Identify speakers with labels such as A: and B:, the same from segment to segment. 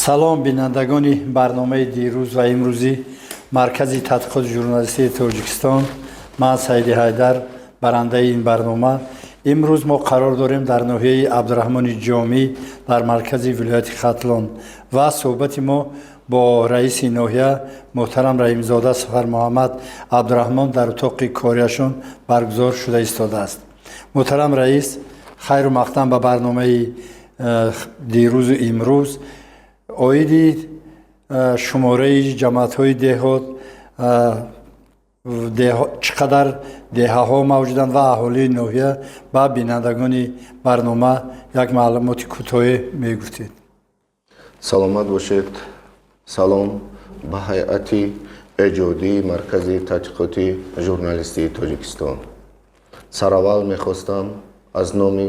A: Салом, бинандагони барномаи дирӯз ва имрӯзӣ Маркази тадқиқоти журналистии Тоҷикистон. Ман Саиди Ҳайдар, барандаи ин барнома. Имрӯз мо қарор дорем дар ноҳияи Абдураҳмони Ҷомӣ, дар маркази вилояти Хатлон, ва суҳбати мо бо раиси ноҳия муҳтарам Раҳимзода Сафармуҳаммад Абдураҳмон дар утоқи кориашон баргузор шуда истодааст. Муҳтарам раис, хайру мақдам ба барномаи дирӯзу имрӯз. Оиди шумораи ҷамоатҳои деҳот, чӣ қадар деҳаҳо мавҷуданд ва аҳолии ноҳия, ба бинандагони барнома як маълумоти кӯтоҳе мегуфтед.
B: Саломат бошед. Салом ба ҳайати эҷодии Маркази тадқиқоти журналистии Тоҷикистон. Сараввал мехостам аз номи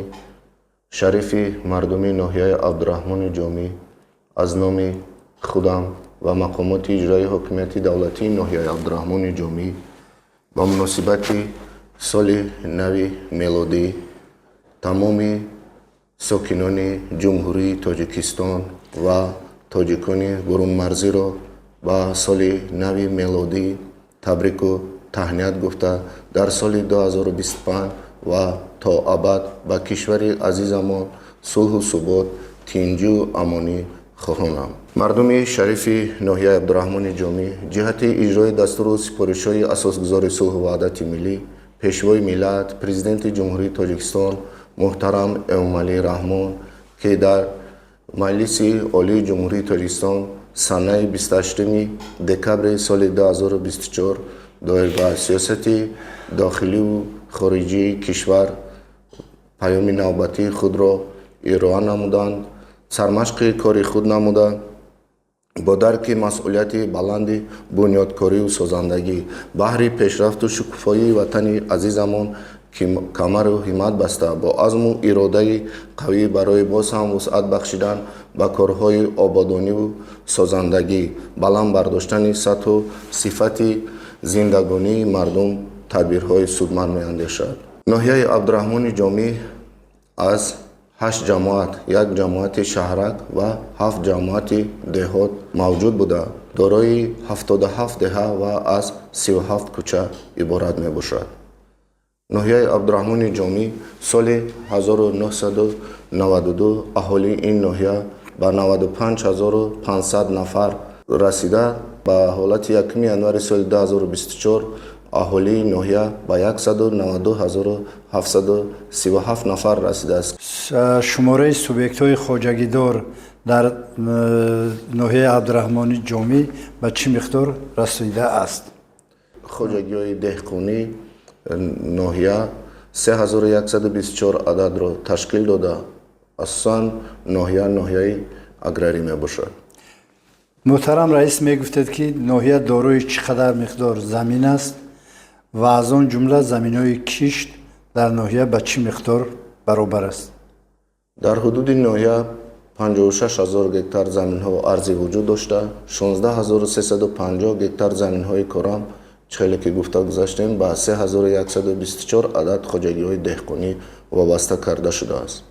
B: шарифи мардуми ноҳияи Абдураҳмони Ҷомӣ, аз номи худам ва мақомоти иҷроии ҳокимияти давлатии ноҳияи Абдураҳмони Ҷомӣ ба муносибати соли нави мелодӣ тамоми сокинони Ҷумҳурии Тоҷикистон ва тоҷикони бурунмарзиро ба соли нави мелодӣ табрику таҳният гуфта, дар соли 2025 ва то абад ба кишвари азизамон сулҳу субот, тинҷу амонӣ хоҳонам. Мардуми шарифи ноҳияи Абдураҳмони Ҷомӣ, ҷиҳати иҷрои дастуру супоришҳои Асосгузори сулҳу ваҳдати миллӣ, Пешвои миллат, Президенти Ҷумҳурии Тоҷикистон муҳтарам Эмомалӣ Раҳмон, ки дар Маҷлиси Олии Ҷумҳурии Тоҷикистон санаи 28 декабри соли 2024 доир ба сиёсати дохиливу хориҷии кишвар паёми навбатии худро ироа намуданд, сармашқи кори худ намуда, бо дарки масъулияти баланди бунёдкорию созандагӣ баҳри пешрафту шукуфоии ватани азизамон камару ҳиммат баста, бо азму иродаи қавӣ барои боз ҳам вусъат бахшидан ба корҳои ободониву созандагӣ, баланд бардоштани сатҳу сифати зиндагонии мардум тадбирҳои судманд меандешад. Ноҳияи Абдураҳмони Ҷомӣ аз ҳашт ҷамоат, як ҷамоати шаҳрак ва ҳафт ҷамоати деҳот мавҷуд буда, дорои 77 деҳа ва аз 37 кӯча иборат мебошад. Ноҳияи Абдураҳмони Ҷомӣ соли 1992 аҳолии ин ноҳия ба 95 500 нафар расида, ба ҳолати 1 январи соли 2024 аҳолии ноҳия ба 192 737 нафар расидааст.
A: Шумораи субъектҳои хоҷагидор дар ноҳияи Абдураҳмони Ҷомӣ ба чӣ миқдор расидааст?
B: Хоҷагиҳои деҳқонӣ ноҳия 3124 ададро ташкил дода, асосан ноҳия ноҳияи аграрӣ мебошад.
A: Муҳтарам раис, мегуфтед, ки ноҳия дорои чӣ қадар миқдор замин аст ва аз он ҷумла заминҳои кишт дар ноҳия ба чӣ миқдор баробар аст?
B: Дар ҳудуди ноҳия 56 ҳазор гектар заминҳо арзӣ вуҷуд дошта, 16 350 гектар заминҳои корам, хеле ки гуфта гузаштем, ба 3124 адад хоҷагиҳои деҳқонӣ вобаста карда шудааст.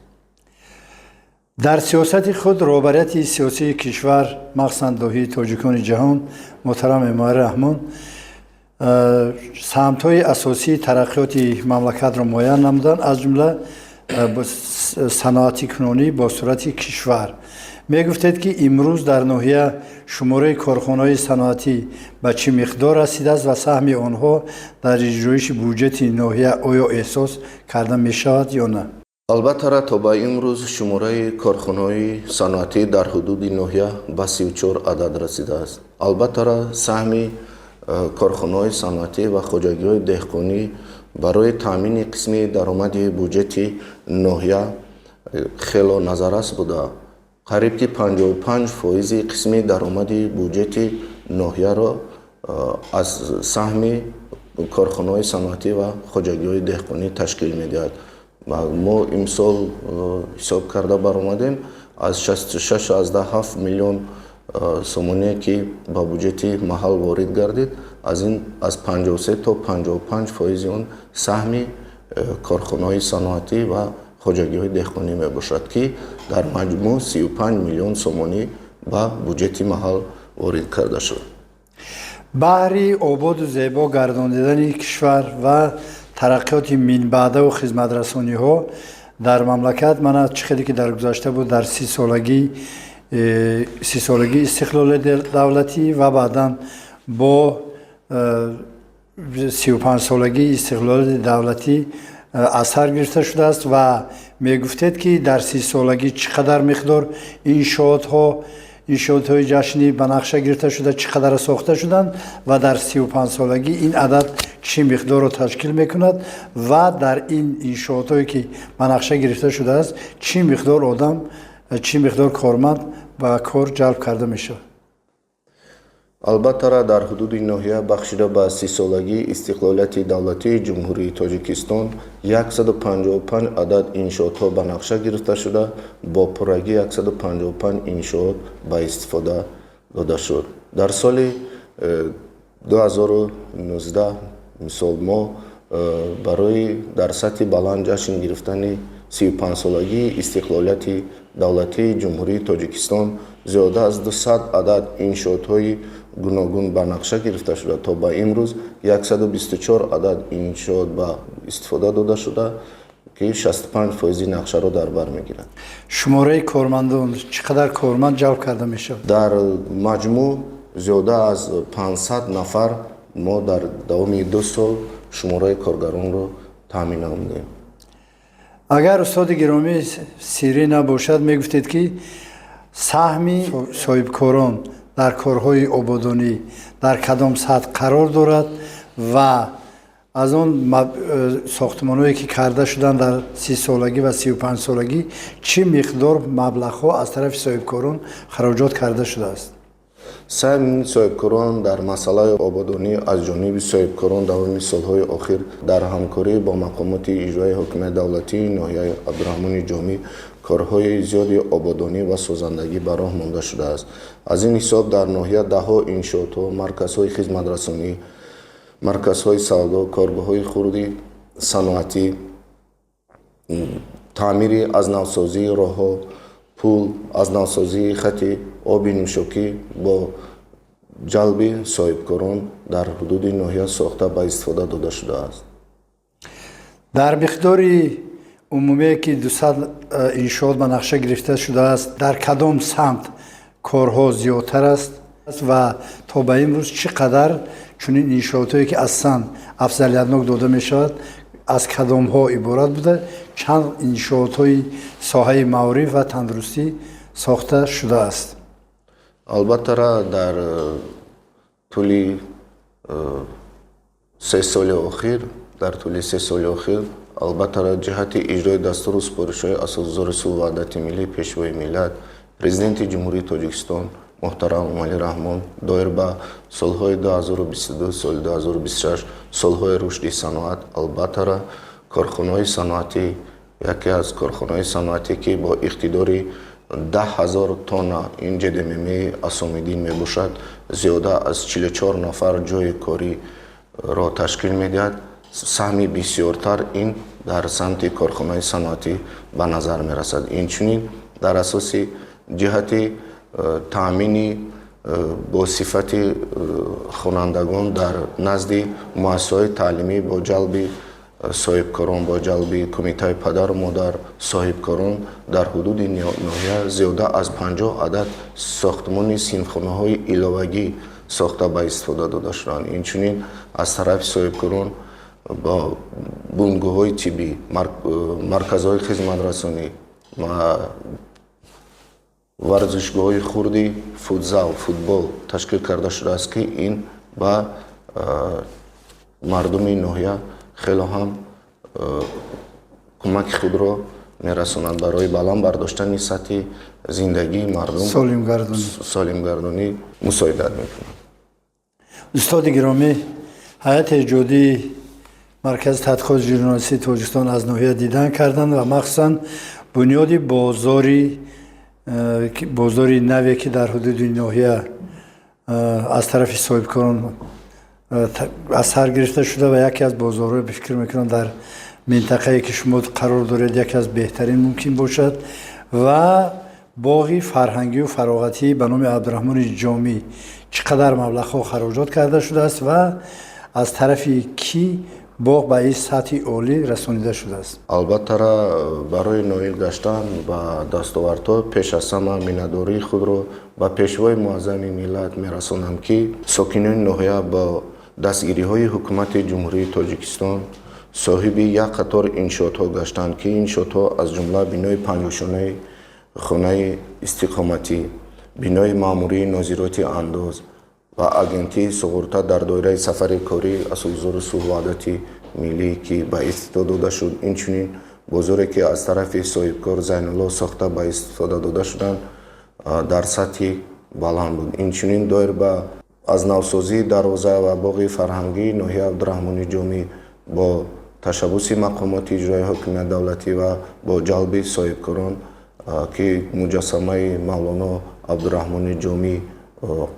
A: Дар сиёсати худ роҳбарияти сиёсии кишвар, махсусан доҳии тоҷикони ҷаҳон муҳтарам Эмомалӣ Раҳмон, самтҳои асосии тараққиёти мамлакатро муайян намуданд, аз ҷумла саноатикунонӣ бо суръати кишвар. Мегуфтед, ки имрӯз дар ноҳия шумораи корхонаҳои саноатӣ ба чӣ миқдор расидааст ва саҳми онҳо дар иҷроиши буҷети ноҳия оё эҳсос карда мешавад ё на?
B: Албатта, то ба имрӯз шумораи корхонаҳои саноатӣ дар ҳудуди ноҳия ба 34 адад расидааст. Албатта, саҳми корхонаҳои саноатӣ ва хоҷагиҳои деҳқонӣ барои таъмини қисми даромади буҷети ноҳия хело назаррас буда, қариб ки 55 фоизи қисми даромади буҷети ноҳияро аз саҳми корхонаҳои саноатӣ ва хоҷагиҳои деҳқонӣ ташкил медиҳад. Мо имсол ҳисоб карда баромадем, аз 66,7 миллион сомоние, ки ба буҷети маҳал ворид гардид, аз ин аз 53 то 55 фоизи он саҳми корхонаҳои саноатӣ ва хоҷагиҳои деҳқонӣ мебошад, ки дар маҷмӯъ 35 миллион сомонӣ. ба буҷети маҳал ворид карда шуд.
A: Баҳри ободу зебо гардонидани кишвар ва тараққиёти минбаъдаву хизматрасониҳо дар мамлакат, мана чӣ хеле ки дар гузашта буд, дар 30-солагии истиқлоли давлатӣ ва баъдан бо 35-солагии истиқлолияти давлатӣ аз сар гирифта шудааст ва мегуфтед, ки дар 30-солагӣ чӣ қадар миқдор иншоотҳои ҷашнӣ ба нақша гирифта шуда, чӣ қадар сохта шуданд ва дар 35-солагӣ ин адад чӣ миқдорро ташкил мекунад ва дар ин иншоотҳое, ки ба нақша гирифта шудааст, чӣ миқдор одам, чӣ миқдор корманд ба кор ҷалб карда мешавад?
B: Албатта, дар ҳудуди ноҳия бахшида ба 30-солагии истиқлолияти давлатии Ҷумҳурии Тоҷикистон 155 адад иншоотҳо ба нақша гирифта шуда, бо пуррагӣ 155 иншоот ба истифода дода шуд. Дар соли 2019, мисол, мо барои дар сатҳи баланд ҷашн гирифтани 35-солагии истиқлолияти давлатии Ҷумҳурии Тоҷикистон зиёда аз 200 адад иншоотҳои гуногун ба нақша гирифта шуда, то ба имрӯз 124 адад иншоот ба истифода дода шуда, ки 65 фоизи нақшаро дар бар мегирад.
A: Шумораи кормандон, чӣ қадар корманд ҷалб карда мешавад?
B: Дар маҷмӯъ зиёда аз 500 нафар мо дар давоми 2 сол шумораи коргаронро таъмин намудем.
A: Агар, устоди гиромӣ, сирӣ набошад, мегуфтед, ки саҳми соҳибкорон дар корҳои ободонӣ дар кадом сатҳ қарор дорад ва аз он сохтмонҳое, ки карда шуданд дар 30-солагӣ ва 35-солагӣ, чӣ миқдор маблағҳо аз тарафи соҳибкорон хароҷот карда шудааст?
B: Саҳми соҳибкорон дар масъалаи ободонӣ аз ҷониби соҳибкорон давоми солҳои охир дар ҳамкорӣ бо мақомоти иҷроияи ҳокимияти давлатии ноҳияи Абдураҳмони Ҷомӣ корҳои зиёди ободонӣ ва созандагӣ ба роҳ монда шудааст. Аз ин ҳисоб дар ноҳия даҳҳо иншоотҳо, марказҳои хизматрасонӣ, марказҳои савдо, коргоҳҳои хурди саноатӣ, таъмири аз навсозии роҳҳо, пул, аз навсозии хати оби нӯшокӣ бо ҷалби соҳибкорон дар ҳудуди ноҳия сохта ба истифода дода шудааст.
A: Дар миқдори умумие, ки 200 иншоот ба нақша гирифта шудааст, дар кадом самт корҳо зиёдтар аст ва то ба имрӯз чӣ қадар чунин иншоотҳое, ки асосан афзалиятнок дода мешавад, аз кадомҳо иборат буда, чанд иншоотҳои соҳаи маориф ва тандурустӣ сохта шудааст?
B: Албатта, дар тӯли 3 соли охир, дар тӯли 3 соли охир, албатта, ҷиҳати иҷрои дастуру супоришҳои Асосгузори сулҳу ваҳдати миллӣ, Пешвои миллат, Президенти Ҷумҳурии Тоҷикистон муҳтарам Эмомалӣ Раҳмон доир ба солҳои 2022, соли 2026 солҳои рушди саноат, албатта, корхонаҳои саноатӣ, яке аз корхонаҳои саноатӣ, ки бо иқтидори 10 000 тонна, ин ЖДММ Асомиддин мебошад, зиёда аз 44 нафар ҷойи кориро ташкил медиҳад. Саҳми бисёртар ин дар самти корхонаи саноатӣ ба назар мерасад. Инчунин дар асоси ҷиҳати таъмини бо сифати хонандагон дар назди муассисаҳои таълимӣ бо ҷалби соҳибкорон, бо ҷалби кумитаи падару модар, соҳибкорон дар ҳудуди ноҳия зиёда аз 50 адад сохтмони синфхонаҳои иловагӣ сохта ба истифода дода шуданд. Инчунин аз тарафи соҳибкорон бо бунгоҳҳои тиббӣ, марказҳои хизматрасонӣ, варзишгоҳҳои хурди футзал, футбол ташкил карда шудааст, ки ин ба мардуми ноҳия хело ҳам кӯмаки худро мерасонад, барои баланд бардоштани сатҳи зиндагии мардум, солимгардонӣ мусоидат мекунад.
A: Устоди гиромӣ, ҳайати эҷодии Маркази тадқиқоти журналистии Тоҷикистон аз ноҳия дидан карданд ва махсусан бунёди бозори наве, ки дар ҳудуди ноҳия аз тарафи соҳибкорон аз сар гирифта шуда ва яке аз бозорҳое, фикр мекунам, дар минтақае, ки шумо қарор доред, яке аз беҳтарин мумкин бошад ва Боғи фарҳангию фароғатӣ ба номи Абдураҳмони Ҷомӣ чӣ қадар маблағҳо хароҷот карда шудааст ва аз тарафи кӣ боғ ба ин сатҳи олӣ расонида шудааст?
B: Албаттара, барои ноил гаштан ба дастовардҳо пеш аз ҳама миннатдории худро ба Пешвои Муаззами миллат мерасонам, ки сокинони ноҳия бо дастгириҳои Ҳукумати Ҷумҳурии Тоҷикистон соҳиби як қатор иншоотҳо гаштанд, ки иншоотҳо аз ҷумла бинои панҷошонаи хонаи истиқоматӣ, бинои маъмурии нозироти андоз ва Агентии суғурта дар доираи сафари кории Асосгузори сулҳу ваҳдати миллӣ, ки ба истифода дода шуд, инчунин бозоре, ки аз тарафи соҳибкор Зайнулло сохта ба истифода дода шуданд, дар сатҳи баланд буд. Инчунин доир ба аз навсозии дарвоза ва боғи фарҳангии ноҳияи Абдураҳмони Ҷомӣ бо ташаббуси мақомоти иҷроияи ҳокимияти давлатӣ ва бо ҷалби соҳибкорон, ки муҷассамаи Мавлоно Абдураҳмони Ҷомӣ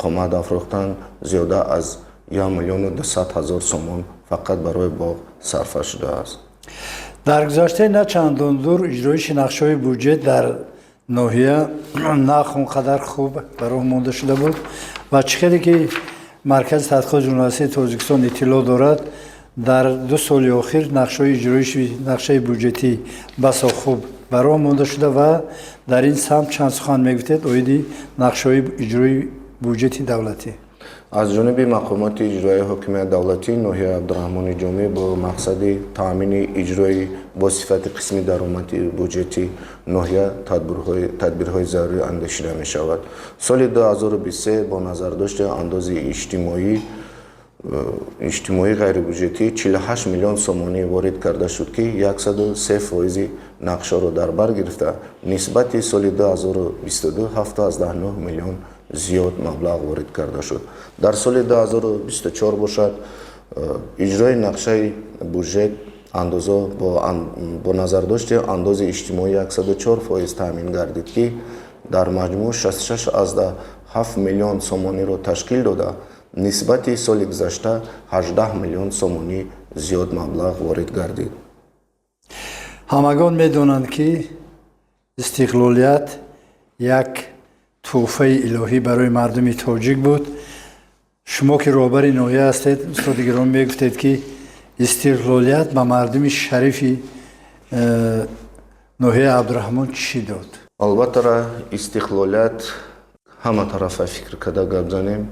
B: қомат афрохтанд, зиёда аз 1 200 000 сомон фақат барои боғ сарфа шудааст.
A: Дар гузаштаи на чандон дур иҷроиши нақшаҳои буҷет дар ноҳия на он қадар хуб ба роҳ монда шуда буд ва чӣ хеле ки Маркази тадқиқоти журналистии Тоҷикистон иттилоъ дорад, дар 2 соли охир нақшаҳои иҷроиши нақшаи буҷетӣ басо хуб ба роҳ монда шуда ва дар ин самт чанд сухан мегуфтед оиди нақшаҳои иҷрои буҷети давлатӣ?
B: Аз ҷониби мақомоти иҷроияи ҳокимияти давлатии ноҳияи Абдураҳмони Ҷомӣ бо мақсади таъмини иҷрои бо сифати қисми даромади буҷети ноҳия тадбирҳои зарурӣ андешида мешавад. Соли 2023 бо назардошти андози иҷтимоии ғайрибюҷетӣ 48 миллион сомонӣ ворид карда шуд, ки 103 фоизи нақшаро дар бар гирифта, нисбати соли 2022 7,9 миллион зиёд маблағ ворид карда шуд. Дар соли 2024 бошад, иҷрои нақшаи буҷет андозо бо назардошти андози иҷтимоӣ 104 фоиз таъмин гардид, ки дар маҷмӯъ 66,7 миллион сомониро ташкил дода, нисбати соли гузашта 18 миллион сомонӣ зиёд маблағ ворид гардид.
A: Ҳамагон медонанд, ки истиқлолият як тӯҳфаи илоҳӣ барои мардуми тоҷик буд. Шумо ки роҳбари ноҳия ҳастед, устоди гиромӣ, мегуфтед, ки истиқлолият ба мардуми шарифи ноҳияи Абдураҳмон чӣ дод?
B: Албатта, истиқлолият ҳама тарафа фикр карда гап занем,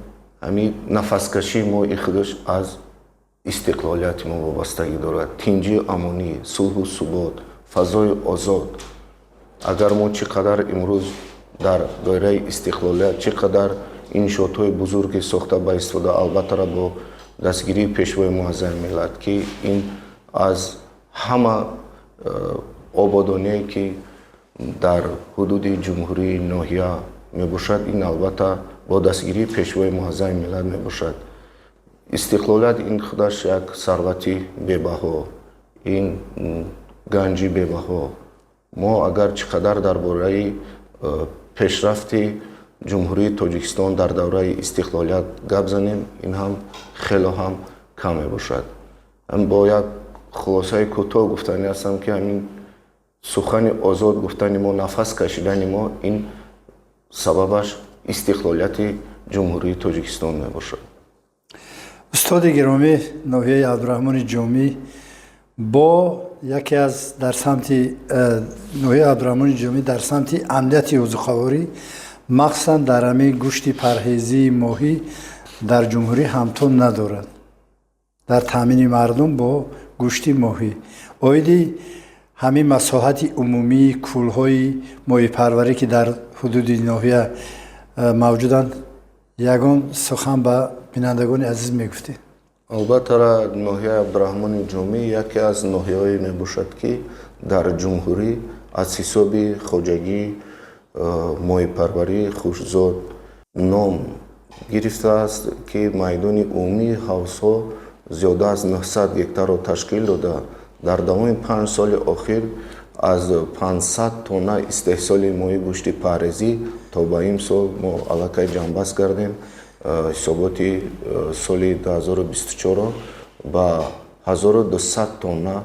B: ҳамин нафаскашии мо и худаш аз истиқлолияти мо вобастагӣ дорад. Тинҷию амонӣ, сулҳу субот, фазои озод. Агар мо чӣ қадар имрӯз дар доираи истиқлолият чӣ қадар иншоотҳои бузурге сохта ба истифода, албатта бо дастгирии Пешвои Муаззами миллат, ки ин аз ҳама ободоние, ки дар ҳудуди ҷумҳурии ноҳия мебошад, ин албатта бо дастгирии Пешвои Муаззами миллат мебошад. Истиқлолият ин худаш як сарвати бебаҳо, ин ганҷи бебаҳо. Мо агар чӣ қадар дар бораи пешрафти Ҷумҳурии Тоҷикистон дар давраи истиқлолият гап занем, ин ҳам хело ҳам кам мебошад. Бо як хулосаи кӯтоҳ гуфтанӣ ҳастам, ки ҳамин сухани озод гуфтани мо, нафас кашидани мо, ин сабабаш истиқлолияти Ҷумҳурии Тоҷикистон мебошад.
A: Устоди гиромӣ, ноҳияи Абдураҳмони Ҷомӣ бо яке аз дар самти ноҳияи Абдураҳмони Ҷомӣ дар самти амнияти озуқаворӣ, махсусан дар ҳамин гӯшти парҳезии моҳӣ, дар ҷумҳурӣ ҳамто надорад дар таъмини мардум бо гӯшти моҳӣ. Оиди ҳамин масоҳати умумии кӯлҳои моҳипарварӣ, ки дар ҳудуди ноҳия мавҷуданд, ягон сухан ба бинандагони азиз мегуфтед?
B: Албатта, ноҳияи Абдураҳмони Ҷомӣ яке аз ноҳияҳое мебошад, ки дар ҷумҳурӣ аз ҳисоби хоҷагии моҳипарварии хушзод ном гирифтааст, ки майдони умумии ҳавзҳо зиёда аз 900 гектарро ташкил дода, дар давоми 5 соли охир аз 500 тонна истеҳсоли моҳи гӯшти парҳезӣ то ба имсол мо аллакай ҷамъбаст кардем ҳисоботи соли 2024 ба 1200 тонна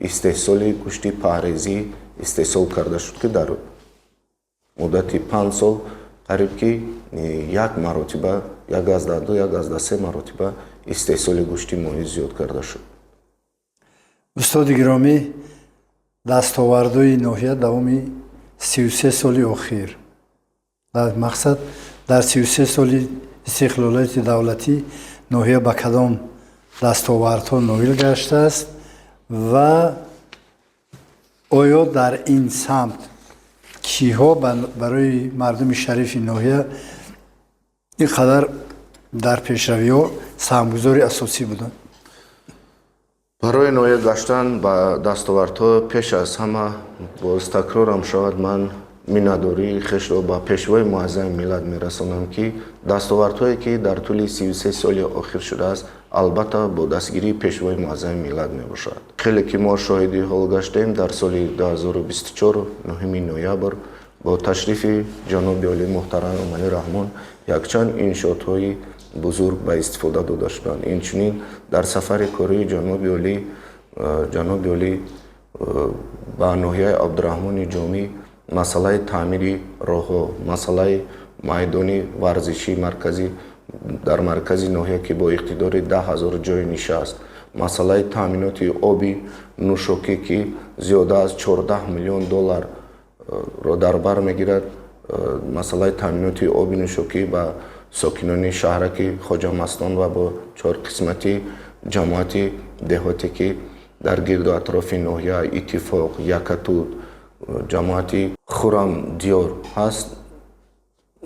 B: истеҳсоли гӯшти парҳезӣ истеҳсол карда шуд, ки дар Муддати 5 сол қариб ки як маротиба, 1,2, 1,3 маротиба истеҳсоли гӯшти моҳӣ зиёд карда шуд.
A: Устоди гиромӣ, дастовардҳои ноҳия давоми 33 соли охир, дар мақсад дар 33 соли истиқлолияти давлатӣ, ноҳия ба кадом дастовардҳо ноил гаштааст ва оё дар ин самт киҳо барои мардуми шарифи ноҳия ин қадар дар пешравиҳо саҳмгузори асосӣ буданд?
B: Барои ноил гаштан ба дастовардҳо, пеш аз ҳама, боз такрорам шавад, ман миннатдории хешро ба Пешвои Муаззами миллат мерасонам, ки дастовардҳое, ки дар тӯли 33 соли охир шудааст, албатта, бо дастгирии Пешвои Муаззами миллат мебошад. Хеле ки мо шоҳиди ҳол гаштем, дар соли 2024, 9 ноябр, бо ташрифи ҷаноби олӣ муҳтарам Эмомалӣ Раҳмон якчанд иншоотҳои бузург ба истифода дода шуданд. Инчунин дар сафари кории ҷаноби олӣ ба ноҳияи Абдураҳмони Ҷомӣ масъалаи таъмири роҳҳо, масъалаи майдони варзишии марказӣ дар маркази ноҳия, ки бо иқтидори 10 000 ҷойи нишаст, масъалаи таъминоти оби нӯшокӣ, ки зиёда аз 14 миллион долларро дар бар мегирад, масъалаи таъминоти оби нӯшокӣ ба сокинони шаҳраки Хоҷамастон ва бо чор қисмати ҷамоати деҳоте, ки дар гирду атрофи ноҳия, Иттифоқ, Якатуд, ҷамоати Хурамдиёр ҳаст,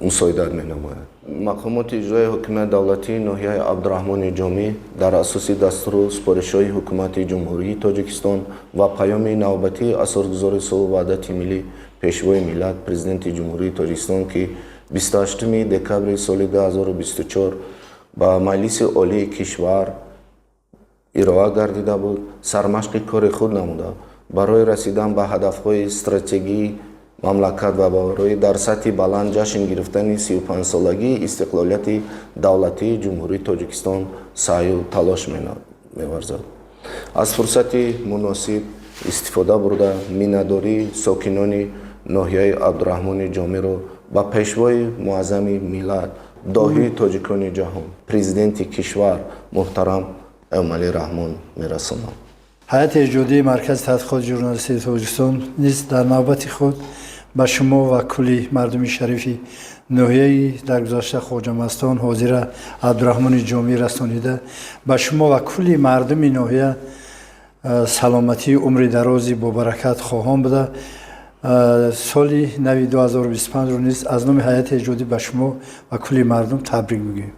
B: мусоидат менамояд. Мақомоти иҷрои ҳокимияти давлатии ноҳияи Абдураҳмони Ҷомӣ дар асоси дастуру супоришҳои Ҳукумати Ҷумҳурии Тоҷикистон ва паёми навбатии Асосгузори сулҳу ваҳдати миллӣ, Пешвои миллат, Президенти Ҷумҳурии Тоҷикистон, ки 28 декабри соли 2024 ба Маҷлиси Олии кишвар ироа гардида буд, сармашқи кори худ намуда, барои расидан ба ҳадафҳои стратегии мамлакат ва барои дар сатҳи баланд ҷашн гирифтани 35-солагии истиқлолияти давлатии Ҷумҳурии Тоҷикистон саъю талош меварзад. Аз фурсати муносиб истифода бурда, миннатдории сокинони ноҳияи Абдураҳмони Ҷомиро ба Пешвои Муаззами миллат, доҳии тоҷикони ҷаҳон, Президенти кишвар муҳтарам Эмомалӣ Раҳмон мерасонам.
A: Ҳайати эҷодии Маркази тадқиқоти журналистии Тоҷикистон низ дар навбати худ ба шумо ва кулли мардуми шарифи ноҳияи дар гузашта Хоҷамастон, ҳозира Абдураҳмони Ҷомӣ расонида, ба шумо ва кулли мардуми ноҳия саломатии, умри дарози бобаракат хоҳон буда, соли нави 2025-ро низ аз номи ҳайати эҷодӣ ба шумо ва кулли мардум табрик мегӯем.